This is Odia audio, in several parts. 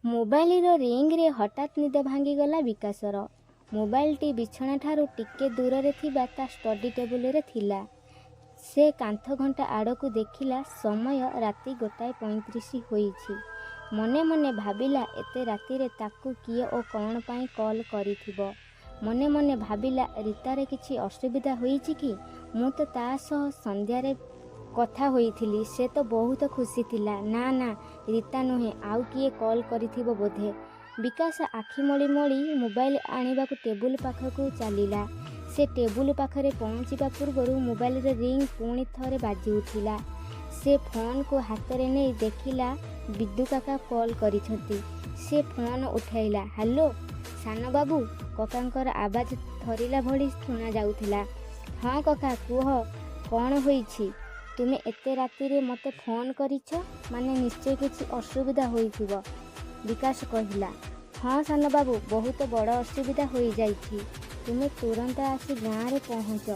ମୋବାଇଲର ରିଙ୍ଗରେ ହଠାତ୍ ନିଦ ଭାଙ୍ଗିଗଲା ବିକାଶର। ମୋବାଇଲଟି ବିଛଣାଠାରୁ ଟିକେ ଦୂରରେ ଥିବା ତା ଷ୍ଟଡି ଟେବୁଲରେ ଥିଲା। ସେ କାନ୍ଥଘଣ୍ଟା ଆଡ଼କୁ ଦେଖିଲା ସମୟ ରାତି 1:35 ହୋଇଛି। ମନେ ମନେ ଭାବିଲା ଏତେ ରାତିରେ ତାକୁ କିଏ ଓ କ'ଣ ପାଇଁ କଲ୍ କରିଥିବ? ମନେ ମନେ ଭାବିଲା ରୀତାର କିଛି ଅସୁବିଧା ହୋଇଛି କି? ମୁଁ ତ ତା ସହ ସନ୍ଧ୍ୟାରେ କଥା ହୋଇଥିଲି। ସେ ତ ବହୁତ ଖୁସି ଥିଲା। ନା, ନା, ରୀତା ନୁହେଁ, ଆଉ କିଏ କଲ୍ କରିଥିବ ବୋଧେ। ବିକାଶ ଆଖି ମଳି ମଳି ମୋବାଇଲ ଆଣିବାକୁ ଟେବୁଲ ପାଖକୁ ଚାଲିଲା। ସେ ଟେବୁଲ ପାଖରେ ପହଞ୍ଚିବା ପୂର୍ବରୁ ମୋବାଇଲର ରିଙ୍ଗ ପୁଣି ଥରେ ବାଜିଉଠିଲା। ସେ ଫୋନ୍କୁ ହାତରେ ନେଇ ଦେଖିଲା ବିଦୁକାକା କଲ୍ କରିଛନ୍ତି। ସେ ଫୋନ୍ ଉଠାଇଲା। "ହ୍ୟାଲୋ ସାନବାବୁ।" କକାଙ୍କର ଆବାଜ ଥରିଲା ଭଳି ଶୁଣାଯାଉଥିଲା। "ହଁ କକା, କୁହ କ'ଣ ହୋଇଛି? ତୁମେ ଏତେ ରାତିରେ ମୋତେ ଫୋନ୍ କରିଛ ମାନେ ନିଶ୍ଚୟ କିଛି ଅସୁବିଧା ହୋଇଥିବ।" ବିକାଶ କହିଲା। "ହଁ ସାନବାବୁ, ବହୁତ ବଡ଼ ଅସୁବିଧା ହୋଇଯାଇଛି। ତୁମେ ତୁରନ୍ତ ଆସି ଗାଁରେ ପହଞ୍ଚ।"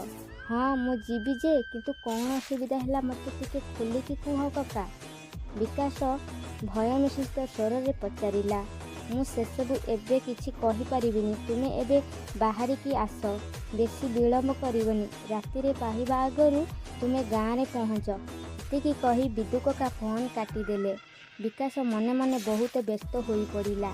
"ହଁ, ମୁଁ ଯିବି ଯେ, କିନ୍ତୁ କ'ଣ ଅସୁବିଧା ହେଲା ମୋତେ ଟିକେ ଖୋଲିକି କୁହ କକା।" ବିକାଶ ଭୟମିଶ୍ରିତ ସ୍ୱରରେ ପଚାରିଲା। "ମୁଁ ସେସବୁ ଏବେ କିଛି କହିପାରିବିନି। ତୁମେ ଏବେ ବାହାରିକି ଆସ। ବେଶୀ ବିଳମ୍ବ କରିବନି। ରାତି ପାହିବା ଆଗରୁ ତୁମେ ଗାଁରେ ପହଞ୍ଚ।" ଏତିକି କହି ବିଦୁକକା ଫୋନ୍ କାଟିଦେଲେ। ବିକାଶ ମନେ ମନେ ବହୁତ ବ୍ୟସ୍ତ ହୋଇପଡ଼ିଲା।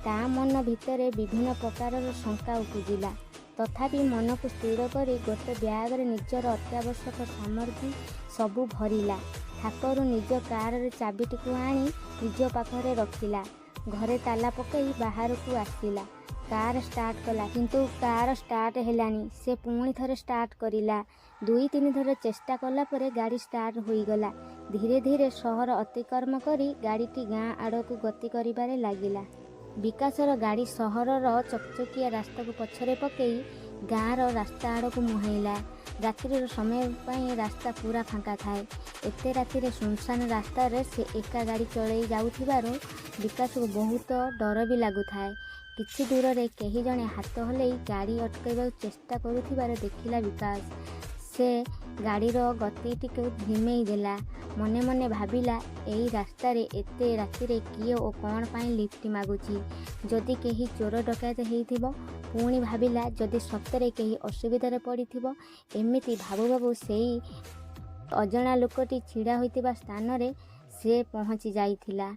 ତା ମନ ଭିତରେ ବିଭିନ୍ନ ପ୍ରକାରର ଶଙ୍କା ଉପୁଜିଲା। ତଥାପି ମନକୁ ସ୍ଥିର କରି ଗୋଟେ ବ୍ୟାଗରେ ନିଜର ଅତ୍ୟାବଶ୍ୟକ ସାମଗ୍ରୀ ସବୁ ଭରିଲା। ଥାକରୁ ନିଜ କାରର ଚାବିଟିକୁ ଆଣି ନିଜ ପାଖରେ ରଖିଲା। ଘରେ ତାଲା ପକାଇ ବାହାରକୁ ଆସିଲା। କାର ଷ୍ଟାର୍ଟ କଲା, କିନ୍ତୁ କାର ଷ୍ଟାର୍ଟ ହେଲାନି। ସେ ପୁଣି ଥରେ ଷ୍ଟାର୍ଟ କରିଲା। ଦୁଇ ତିନିଥର ଚେଷ୍ଟା କଲା ପରେ ଗାଡ଼ି ଷ୍ଟାର୍ଟ ହୋଇଗଲା। ଧୀରେ ଧୀରେ ସହର ଅତିକ୍ରମ କରି ଗାଡ଼ିଟି ଗାଁ ଆଡ଼କୁ ଗତି କରିବାରେ ଲାଗିଲା। ବିକାଶର ଗାଡ଼ି ସହରର ଚକଚକିଆ ରାସ୍ତାକୁ ପଛରେ ପକାଇ ଗାଁର ରାସ୍ତା ଆଡ଼କୁ ମୁହାଁଇଲା। ରାତ୍ରିର ସମୟ ପାଇଁ ରାସ୍ତା ପୂରା ଫାଙ୍କା ଥାଏ। ଏତେ ରାତିରେ ଶୂନଶାନ ରାସ୍ତାରେ ସେ ଏକା ଗାଡ଼ି ଚଳାଇ ଯାଉଥିବାରୁ ବିକାଶକୁ ବହୁତ ଡର ବି ଲାଗୁଥାଏ। କିଛି ଦୂରରେ କେହି ଜଣେ ହାତ ହଲାଇ ଗାଡ଼ି ଅଟକାଇବାକୁ ଚେଷ୍ଟା କରୁଥିବାର ଦେଖିଲା ବିକାଶ। ସେ ଗାଡ଼ିର ଗତିଟିକୁ ଧିମେଇ ଦେଲା। ମନେ ମନେ ଭାବିଲା ଏଇ ରାସ୍ତାରେ ଏତେ ରାତିରେ କିଏ ଓ କ'ଣ ପାଇଁ ଲିଫ୍ଟ ମାଗୁଛି? ଯଦି କେହି ଚୋର ଡକାୟତ ହେଇଥିବ? ପୁଣି ଭାବିଲା ଯଦି ସତରେ କେହି ଅସୁବିଧାରେ ପଡ଼ିଥିବ? ଏମିତି ଭାବୁ ଭାବୁ ସେଇ ଅଜଣା ଲୋକଟି ଛିଡ଼ା ହୋଇଥିବା ସ୍ଥାନରେ ସେ ପହଞ୍ଚି ଯାଇଥିଲା।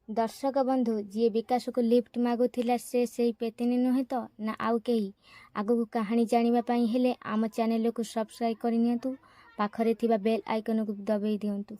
ଦର୍ଶକ ବନ୍ଧୁ, ଯିଏ ବିକାଶକୁ ଲିଫ୍ଟ ମାଗୁଥିଲା ସେ ସେଇ ପେତିନୀ ନୁହେଁ ତ, ନା ଆଉ କେହି? ଆଗକୁ କାହାଣୀ ଜାଣିବା ପାଇଁ ହେଲେ ଆମ ଚ୍ୟାନେଲକୁ ସବସ୍କ୍ରାଇବ୍ କରିନିଅନ୍ତୁ। ପାଖରେ ଥିବା ବେଲ୍ ଆଇକନକୁ ଦବାଇ ଦିଅନ୍ତୁ।